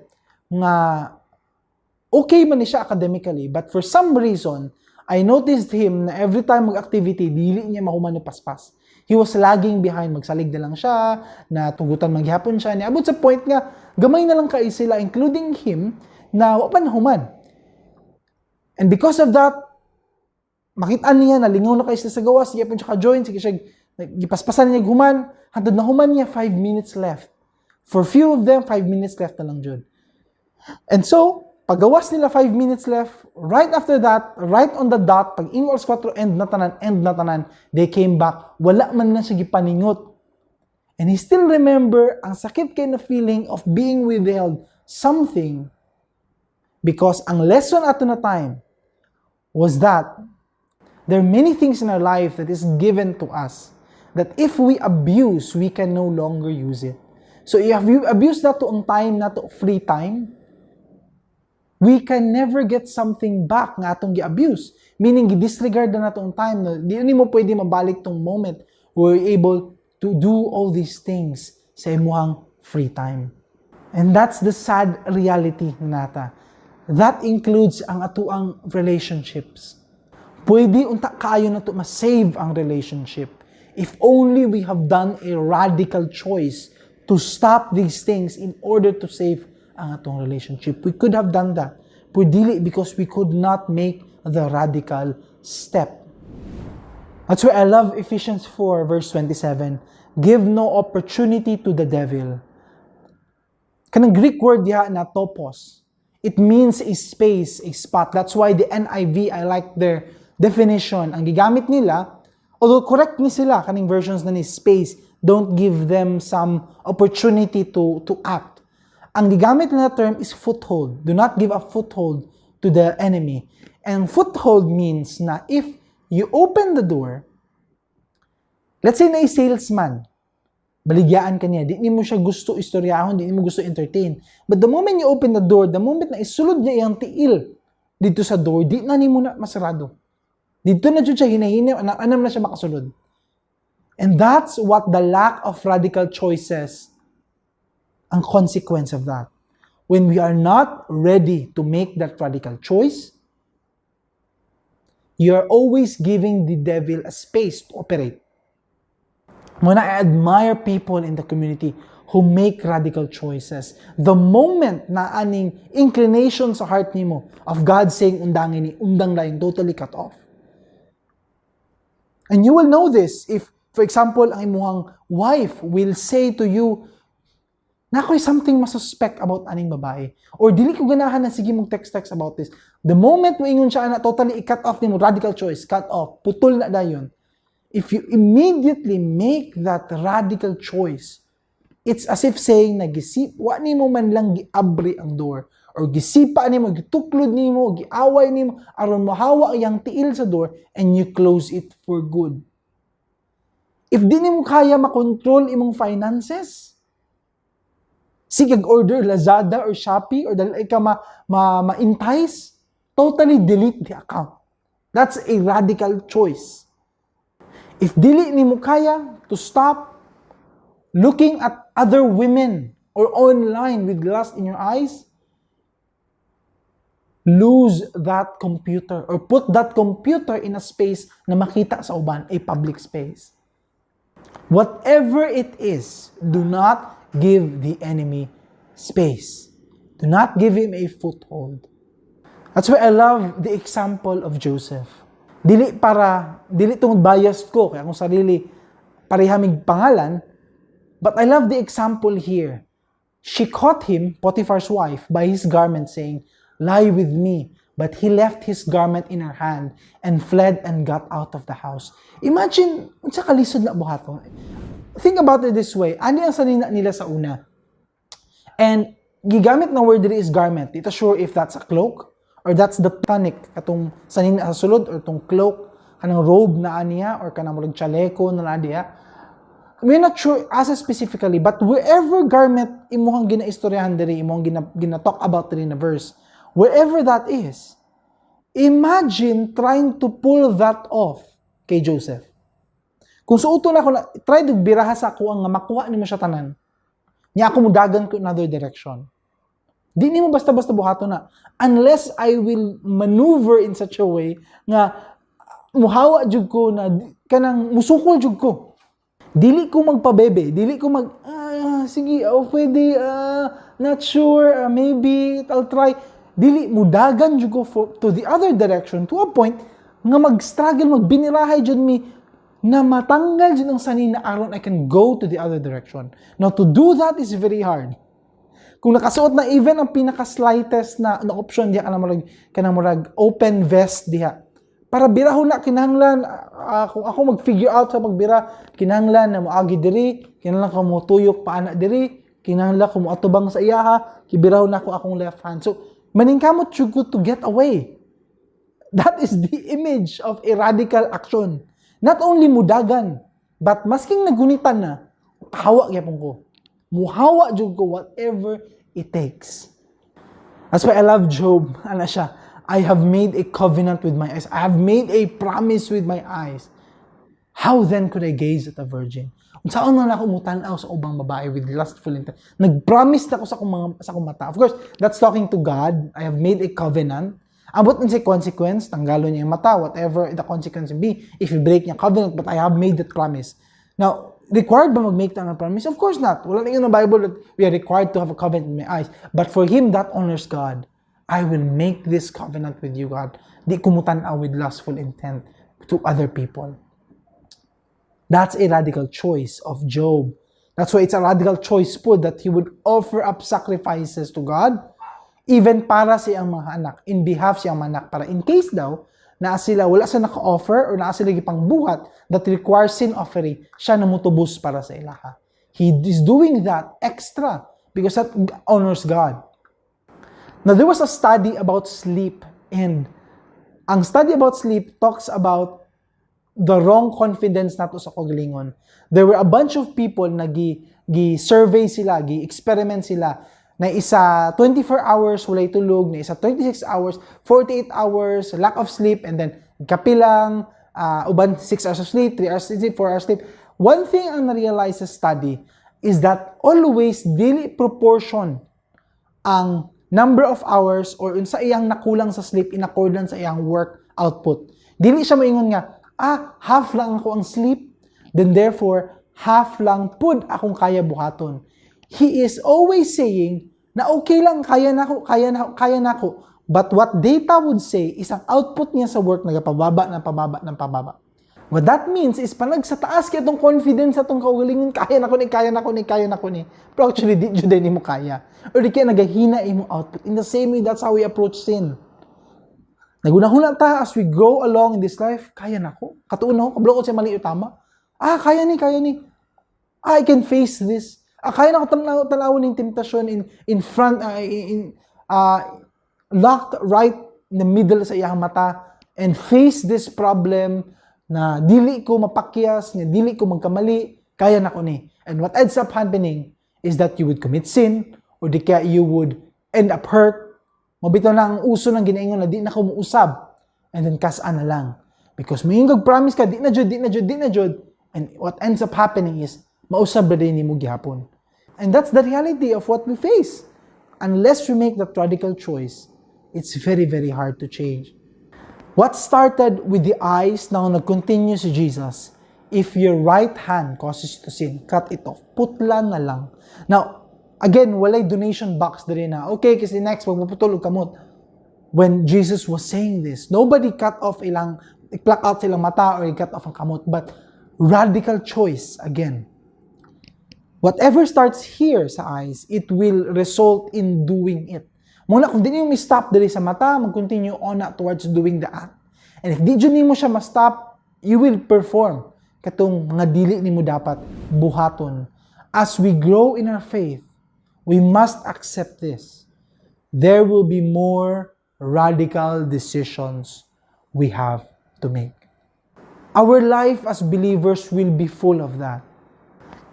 nga okay man ni siya academically, but for some reason, I noticed him na every time mag-activity, dili niya mahuman ni paspas. He was lagging behind, magsalig na lang siya, na tugutan man gihapon siya. Niabot sa point nga, gamay na lang kay sila, including him, na wa pa nahuman. And because of that, makita niya na lingaw na kay sila sa gawas, sige po siya ka-join, sige siya, gipaspasan niya human, hantod na human niya, 5 minutes left. For few of them, 5 minutes left na lang jud. And so, paggawas nila, 5 minutes left, right after that, right on the dot, pag ingon alas 4, end na tanan, end na tanan, they came back. Wala man lang siya gipaningot. And he still remember ang sakit kay na feeling of being withheld something Because ang lesson ato na time was that there are many things in our life that is given to us that if we abuse, we can no longer use it. So if you abuse nato ang time nato, free time, we can never get something back nga atong gi-abuse. Meaning, gi-disregard na nato ang time. No? Di na mo pwede mabalik tong moment where you're able to do all these things sa imuhang free time. And that's the sad reality nata. That includes ang atuang relationships. Pwede unta kaayo nato ma-save ang relationship if only we have done a radical choice to stop these things in order to save ang atong relationship. We could have done that. Pero dili because we could not make the radical step. That's why I love Ephesians 4 verse 27. "Give no opportunity to the devil." Kanang Greek word diha na topos. It means a space, a spot. That's why the NIV, I like their definition. Ang gigamit nila, although correct ni sila, kaning versions na ni space, don't give them some opportunity to act. Ang gigamit nila term is foothold. Do not give a foothold to the enemy. And foothold means na if you open the door, let's say na salesman, baligyaan ka niya, di nimo siya gusto istoryahon, di nimo gusto entertain. But the moment you open the door, the moment na isulod niya iyang tiil dito sa door, di na nimo na masarado. Dito na jud siya hinahinay, anam na siya makasulod. And that's what the lack of radical choices, ang consequence of that. When we are not ready to make that radical choice, you are always giving the devil a space to operate. When I admire people in the community who make radical choices, the moment na aning inclination sa heart nimo of God saying undangin ni, undang lang, totally cut off. And you will know this if, for example, ang imuhang wife will say to you, "Naa ko'y something masuspect about aning babae. Or dili ko ganahan na sige mong text-text about this." The moment mo ingon siya na, totally i-cut off nimo, radical choice, cut off, putol na dayon. If you immediately make that radical choice, it's as if saying na gisip, wa nimo man lang giabri ang door or gisipa nimo, gituklod nimo, giaway nimo aron mohawa ang tiil sa door and you close it for good. If di nimo kaya makontrol imong finances, sige order Lazada or Shopee or dali ka ma-entice, totally delete the account. That's a radical choice. If dili nimo kaya to stop looking at other women or online with lust in your eyes, lose that computer or put that computer in a space na makita sa uban, a public space. Whatever it is, do not give the enemy space. Do not give him a foothold. That's why I love the example of Joseph. Dili para, dili tungod biased ko, kay akong sarili, pareha mig pangalan, but I love the example here. She caught him, Potiphar's wife, by his garment, saying, "Lie with me." But he left his garment in her hand and fled and got out of the house. Imagine, unsa kalisod na buhaton. Think about it this way. Ano ang sanina nila sa una? And gigamit na word diri is garment. Di ta sure if that's a cloak or that's the tunic katong sanina sa sulod or tong cloak, kanang robe na aniya or kanang murag chaleko na naa diha. We're not sure asa specifically, but wherever garment imuhang ginaistoryahan diri, imuhang gina talk about diri na verse, wherever that is, imagine trying to pull that off kay Joseph. Kung suoton ako na, try to biraha sa ako ang nga makuha nimo siya tanan. Nya ako mudagan ko another direction. Di nimo basta-basta buhaton na. Unless I will maneuver in such a way nga muhawa jud ko na kanang musukol jud ko. Dili ko magpabebe, dili ko mag sige, oh, pwede, not sure, maybe I'll try. Dili mudagan jud ko to the other direction to a point nga mag-struggle, magbinirahay jud mi na matanggal jud ang sanina aron I can go to the other direction. Now, to do that is very hard. Kung nakasuot na even ang pinaka-slightest na option diha, kanang murag open vest diha. Para birahon na kinahanglan, kung ako mag-figure out sa pagbira, kinahanglan na moagi diri, kinahanglan ko mo tuyok pa ana diri, kinahanglan ko moatubang sa iyaha, kibirahon na ako akong left hand. So Maningkamot jud ko to get away. That is the image of a radical action. Not only mudagan, but masking nagunitan na, hawa gyapon ko. Muhawa jud ko whatever it takes. That's why I love Job. Ana siya, "I have made a covenant with my eyes. I have made a promise with my eyes. How then could I gaze at a virgin?" Unsaon man ako mutan-aw sa ubang babae with lustful intent? Nag-promise na ako sa akong mata. Of course, that's talking to God. I have made a covenant. Ambot unsay consequence, tanggalon niya yung mata, whatever the consequence be, if you break niya covenant, but I have made that promise. Now, required ba mag-make ta ng promise? Of course not. Wala na ingon ang Bible that we are required to have a covenant with my eyes. But for him, that honors God. "I will make this covenant with you, God. Di ko mutan-aw with lustful intent to other people." That's a radical choice of Job. That's why it's a radical choice po that he would offer up sacrifices to God, even para sa iyang mga anak, in behalf sa iyang mga anak, para in case daw, naa sila, wala sa naka-offer or naa sila gipangbuhat that requires sin offering, siya na mutubos para sa ilaha. He is doing that extra because that honors God. Now, there was a study about sleep, and ang study about sleep talks about the wrong confidence nato sa kaugalingon. There were a bunch of people na gi survey sila, gi experiment sila na isa 24 hours walay tulog, na isa 26 hours, 48 hours, lack of sleep, and then kapilang, uban 6 hours of sleep, 3 hours of sleep, 4 hours sleep. One thing ang na-realize sa study is that always dili proportion ang number of hours or unsa iyang nakulang sa sleep in accordance sa iyang work output. Dili siya moingon nga, "Ah, half lang ako ang sleep, then therefore, half lang pud akong kaya buhaton." He is always saying na okay lang, kaya na ako, kaya na, kaya na ako. But what data would say is ang output niya sa work nagapababa na pababa ng pababa. What that means is panag sa taas kay atong confidence sa atong kaugalingon, "Kaya na ko ni, kaya na ko ni, kaya na ko ni." Pero actually, di jud nimo kaya. Or di kaya nagahina imong output. In the same way, that's how we approach sin. Naghuna-huna ta as we go along in this life, "Kaya na ko. Katuon na ko, kabalo ko sa mali o tama. Ah, kaya ni, kaya ni. Ah, I can face this. Ah, kaya na ko tanawon ning temptasyon in front, in locked right in the middle sa iyang mata and face this problem na dili ko mapakyas, nga dili ko magkamali, kaya na ko ni." And what ends up happening is that you would commit sin or di kaya you would end up hurt. Mao bitaw na ang uso ng ginaingon na di na ko muusab. And then kas-an na lang. Because moingon promise ka, di na jud, di na jud, di na jud. And what ends up happening is, mausab ba din nimo gihapon. And that's the reality of what we face. Unless we make that radical choice, it's very, very hard to change. What started with the eyes, now nag-continue si Jesus, "If your right hand causes you to sin, cut it off." Putlan na lang. Now, again, walay donation box diri na, okay, kasi next, magpuputol og kamot. When Jesus was saying this, nobody cut off ilang, pluck out silang mata or cut off ang kamot, but radical choice again. Whatever starts here sa eyes, it will result in doing it. Mao na kung di nimo stop diri sa mata, mag-continue on na towards doing the act. And if di jud nimo siya ma-stop, you will perform katong mga dili nimo dapat buhaton. As we grow in our faith, we must accept this. There will be more radical decisions we have to make. Our life as believers will be full of that.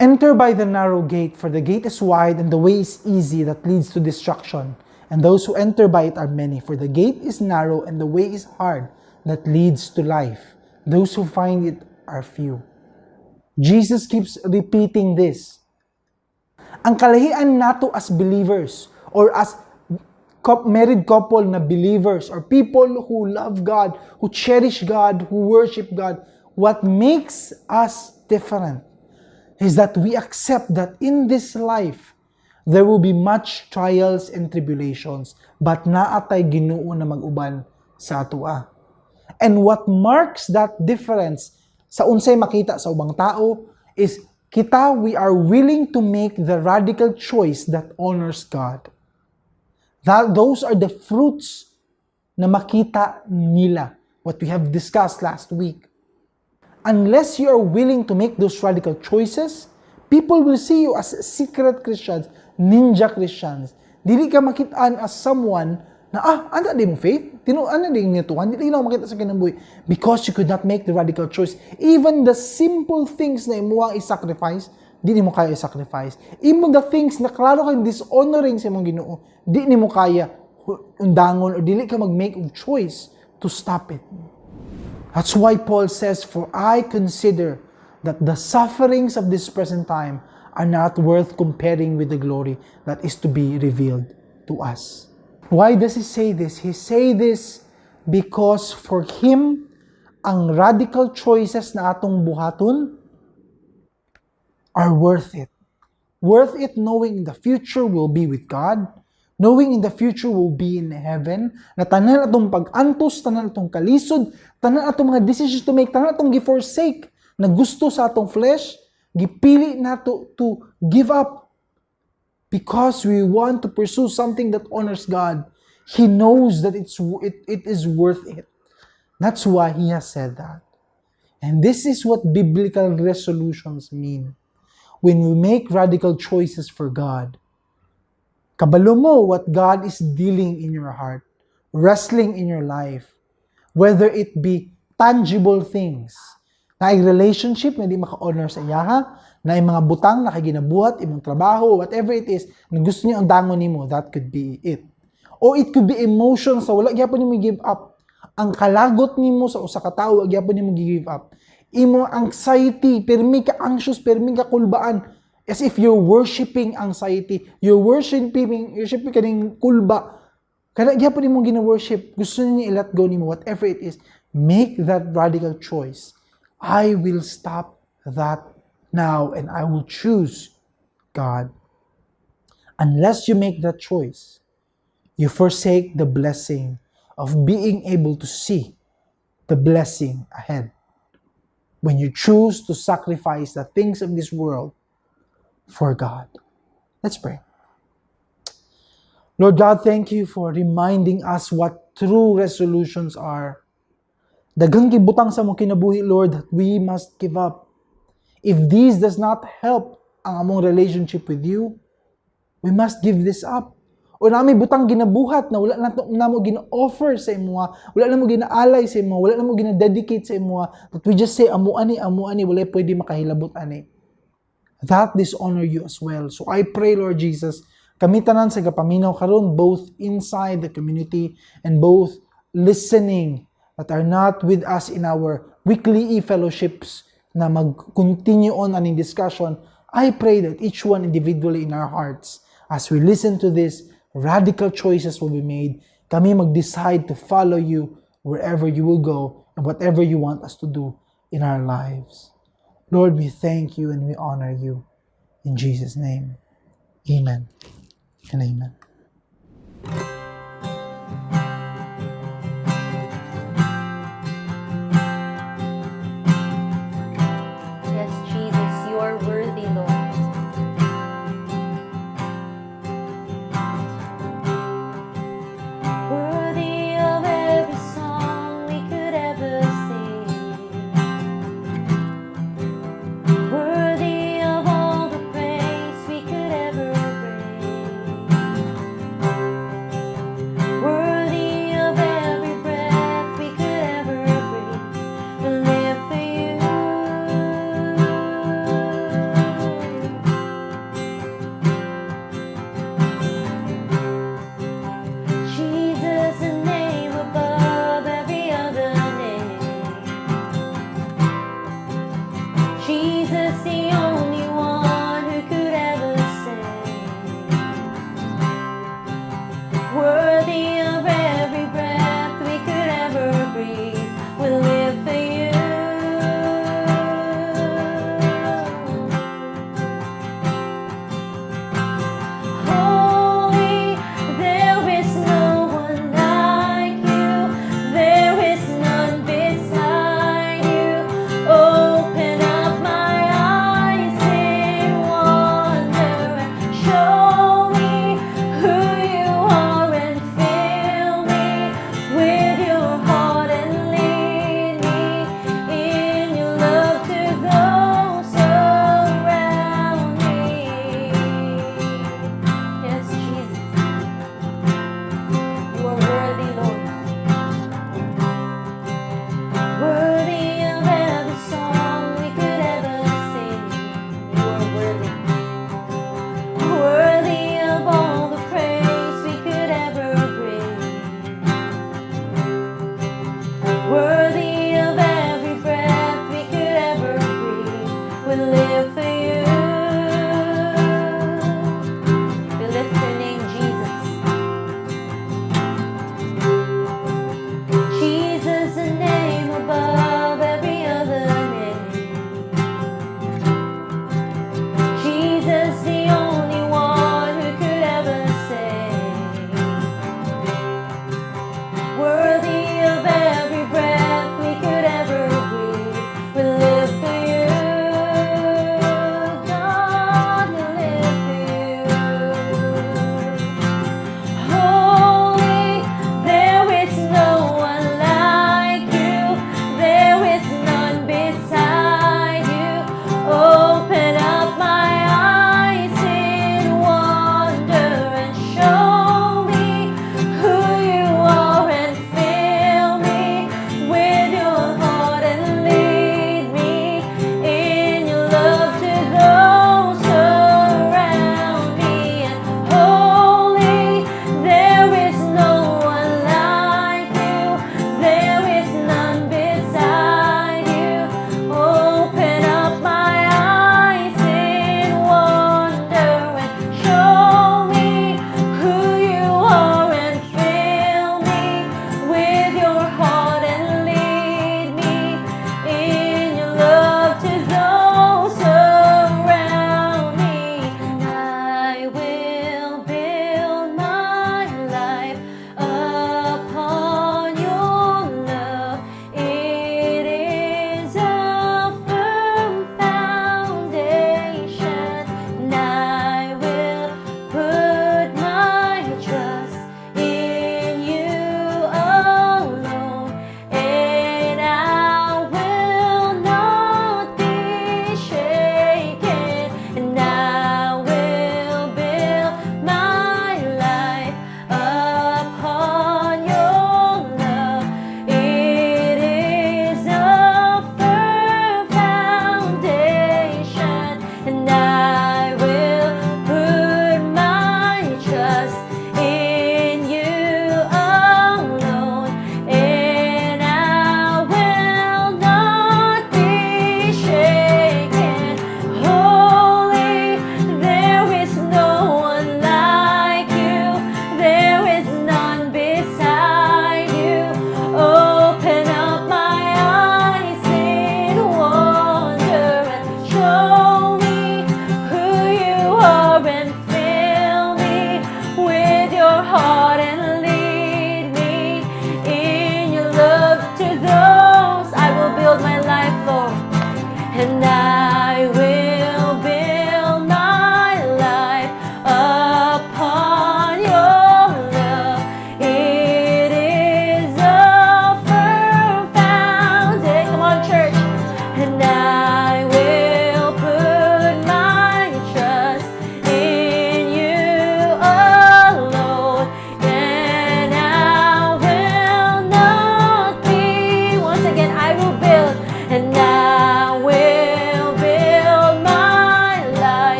"Enter by the narrow gate, for the gate is wide and the way is easy that leads to destruction. And those who enter by it are many. For the gate is narrow and the way is hard that leads to life. Those who find it are few." Jesus keeps repeating this. Ang kalahian nato as believers or as married couple na believers or people who love God, who cherish God, who worship God, what makes us different is that we accept that in this life, there will be much trials and tribulations, but naa tay Ginoo na mag-uban sa atoa. And what marks that difference sa unsay makita sa ubang tao is kita, we are willing to make the radical choice that honors God. That those are the fruits na makita nila, what we have discussed last week. Unless you are willing to make those radical choices, people will see you as secret Christians, ninja Christians. Dili ka makitaan as someone Na ana di mo faith? Tino ana di nituan, di lang makita sa kinabuhi because you could not make the radical choice. Even the simple things na imuang i-sacrifice, di nimo kaya i-sacrifice. Even the things na klaro kay dishonoring sa imong Ginoo, di nimo kaya undangon or dili ka mag-make og choice to stop it. That's why Paul says, "For I consider that the sufferings of this present time are not worth comparing with the glory that is to be revealed to us." Why does he say this? He say this because for him, ang radical choices na atong buhaton are worth it. Worth it knowing the future will be with God, knowing in the future will be in heaven, na tanan atong pag-antos, tanan atong kalisod, tanan atong mga decisions to make, tanan atong gi-forsake na gusto sa atong flesh, gipili nato to give up because we want to pursue something that honors God. He knows that it is worth it. That's why he has said that. And this is what biblical resolutions mean. When we make radical choices for God, kabalo mo what God is dealing in your heart, wrestling in your life, whether it be tangible things, na ay relationship na di maka-honor sa iyaha, na ay mga butang na kay ginabuhat, imong trabaho, whatever it is, na gusto niya ang dangon nimo, that could be it. Or it could be emotions sa wala gyapon nimo give up. Ang kalagot nimo sa usa ka tawo, wa gyapon nimo give up. Imo anxiety, pirmi ka anxious, pirmi ka kulbaan, as if you're worshiping anxiety, you're worshiping kaning kulba. Kana gyapon imong gina-worship, gusto niya i-let go nimo, whatever it is, make that radical choice. I will stop that now and I will choose God. Unless you make that choice, you forsake the blessing of being able to see the blessing ahead. When you choose to sacrifice the things of this world for God. Let's pray. Lord God, thank you for reminding us what true resolutions are. Daghang gibutang sa among kinabuhi, Lord, that we must give up. If this does not help ang among relationship with you, we must give this up. O naa mi butang ginabuhat na wala na namo gina-offer sa imoha, wala namo ginaalay sa imoha, wala namo gina-dedicate sa imoha, that we just say, amo ani, wala pwede makahilabot ani. That dishonor you as well. So I pray, Lord Jesus, kami tanan sa gapaminaw karon, both inside the community and both listening that are not with us in our weekly e-fellowships na mag-continue on aning discussion, I pray that each one individually in our hearts, as we listen to this, radical choices will be made. Kami mag-decide to follow you wherever you will go and whatever you want us to do in our lives. Lord, we thank you and we honor you. In Jesus' name, amen and amen. Yes, Jesus, you are worthy, Lord. Worthy of every song we could ever sing. Worthy of all the praise we could ever bring.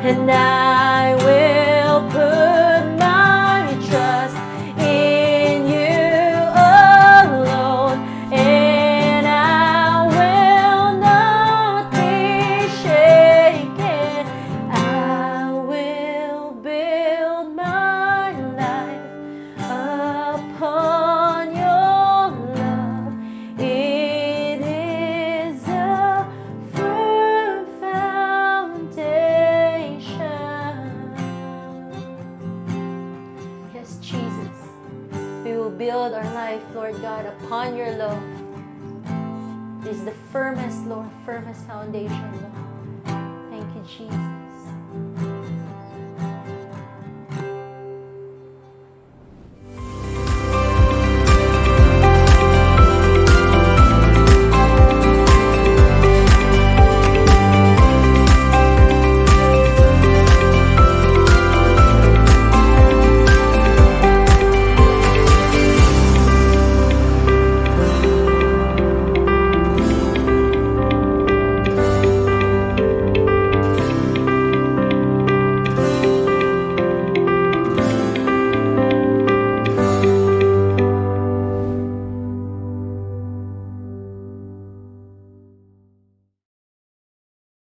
And I will put my trust in you alone, and I will not be shaken. I will build my life upon your love. It is a firm foundation. Yes, Jesus. We will build our life, Lord God, upon your love. It is the firmest, Lord, firmest foundation, Lord. Thank you, Jesus.